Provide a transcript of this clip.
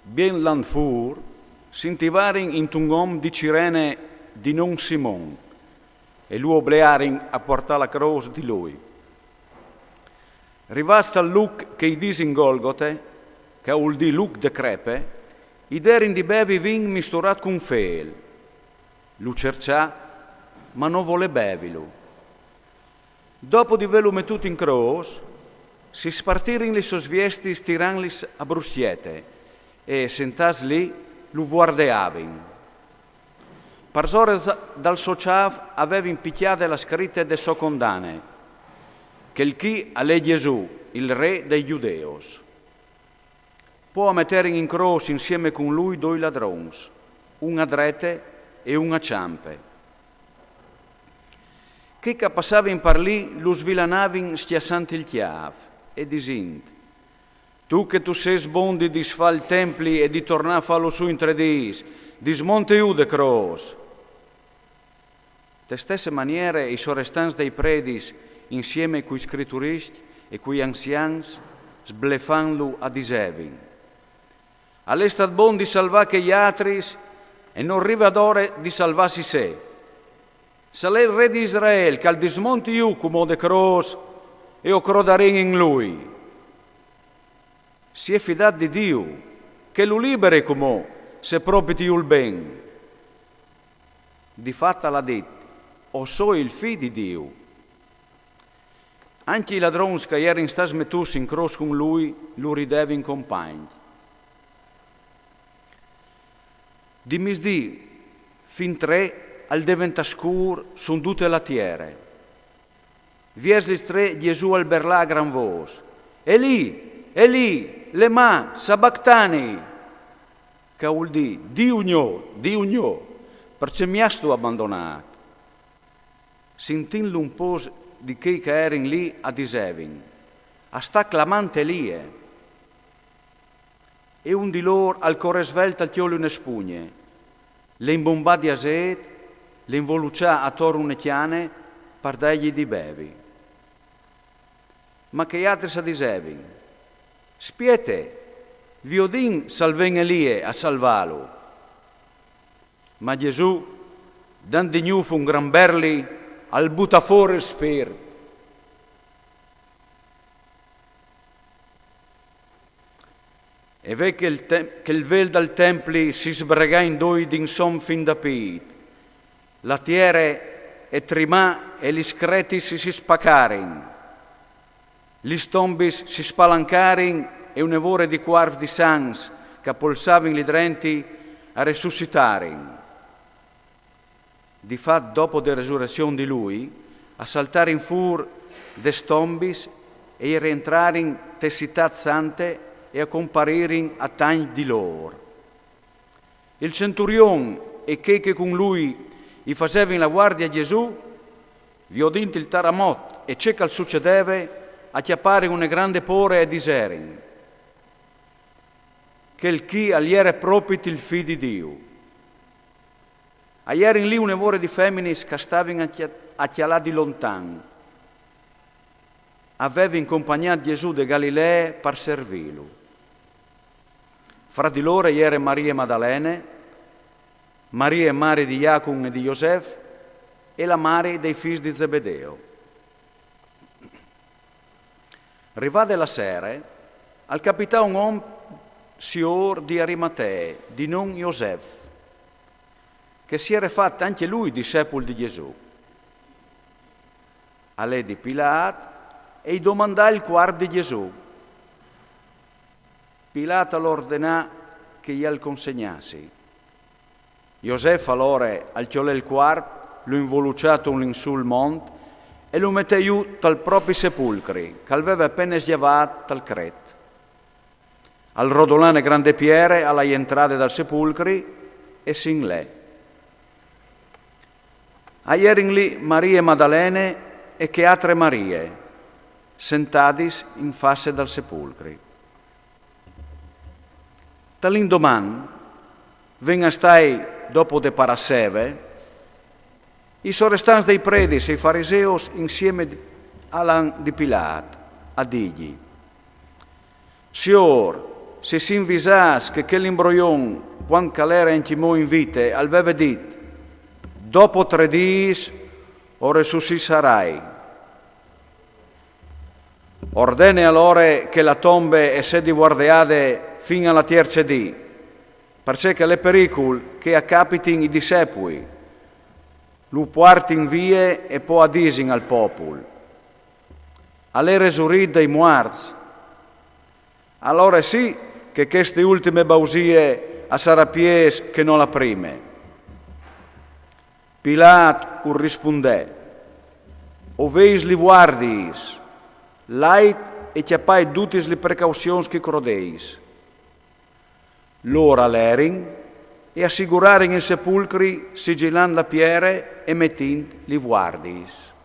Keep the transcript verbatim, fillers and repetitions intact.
Bien lant fûr, si intivarin intun om di Cirene di non Simon, e lu oblearin a puartâ la crôs di lui. Rivâts tal luc che i disin Golgote, che a vûl dî luc de crepe, i derin di bevi vin misturât cun fêl. Lu cerçà, ma no volè bevilu. Dopo di vêlu metût in crôs, si spartirin lis sôs viestis tirantlis a bruscjete, e sentâts li lu vuardeavin. Parsore dal so cjâf a vevin picjade la scrite de sô condane: «Chel chi al è Gjesù, il re dai Gjudeus». Po a meterin in crôs insiemi cun lui doi ladrons, un a drete e un a cjampe. Chei che a passavin par li lu svilanavin scjassant il cjâf e disint: «Tu che tu sês bon di disfâ il templi e di tornâ a fâlu sù in trê dîs, dismonte jù de crôs!» Te stesse maniere i sorestants dai predis, insiemi cui scrituriscj e cui anzians, sblefantlu, a disevin: «Al è stât bon di salvâ chei altris e nol rive adore di salvâsi se? S'al è il re di Israel, che al dismonti jù cumò de crôs e o crodarìn in lui. Si è fidât di Diu, che lu liberi cumò, se propit jù al ben.» Di fat al à dit: «O soi il Fi di Diu.» Ancje i ladrons che a jerin stâts metûts in crôs cun lui lu ridevin compagn. Di misdì fin trê al deventà scûr su dute la tiere. Viers lis trê Gjesù al berlà a gran vôs: «Elì, Elì, lemà sabactani?», che a vûl dî: «Diu gno, Diu gno, parcè mi âstu abandonât?» Sintintlu un pôcs di chei che a jerin li, a disevin: «Al sta clamant Elie.» E un di lôr al corè svelt a cjoli une spugne, le imbombà di azêt, le involuçà ator une cjane par dâjli di bevi. Ma chei altris a disevin: «Spiete, viodìn s'al ven Elie a salvâlu.» Ma Gjesù, dant di gnûf un gran berli, al butà fûr il spirt. E ve che il te-, che il vêl dal templi si sbregà in doi d'insom fin da pît. La tiere e trimà e lis cretis si, si spacarin. Lis tombis si spalancarin e une vore di cuarps di sants che a polsavin li drenti a resussitarin. Di fat, dopo de resurezion di lui, a saltarin fûr des tombis e a rientrarin te citât sante e a comparirin a tancj di lôr. Il centurion e chei che cun lui i fasevin la vuardie a Gjesù, viodint il taramot e ce che al sucedeve, a cjaparin une grande pôre e diserin: «Chel chi al jere propit il Fi di Diu.» A jerin li une vore di feminis che a stavin a cja-, a cjalâ di lontan. A vevin compagnât Gjesù de Galilee par servîlu. Fra di lôr a jere Marie Madalene, Marie mari di Jacum e di Josef, e la mari dai fîs di Zebedeo. Rivade la sere, al capità un om siôr di Arimatee, di non Josef, che si jere fat ancje lui discepul di Gjesù. Al lè di Pilât e i domandà il cuarp di Gjesù. Pilât al ordenà che i al consegnassi. Josef alore al cjolè il cuarp, lu involuçà tun linsûl mont e lu metè jù tal propi sepulcri, che al veve a pene gjavât tal cret. Al rodolà une grande piere a la jentrade dal sepulcri e si 'nd lè. A jerin li Marie Madalene e chê altre Marie, sentadis in face dal sepulcri. Tal indoman, ven a stâi dopo de Parasseve, i sorestants dai predis e i fariseus insiemi a l'an di Pilât, a dîgli: «Siôr, Si sin visâts che chel imbroion, cuant ch'al jere ancjemò in vite, al veve dit: «Dopo trê dîs o resusissarai». Ordene alore che la tombe e sedi vuardeade fin a la tierce dì, parcè che al è pericul che a capitin i dissepui, lu puartin vie e po a disin al popul: «Al è resurît dai muarts». Alore sì che cheste ultime bausie a sarà piês che no la prime. Pilat ur rispundè: «O veis li vuardiis, lait e cjapait dutis li precauzions ch'i crodeis». Lôr a lerin e a sigurarin il sepulcri sigilant la piere e metint li vuardiis.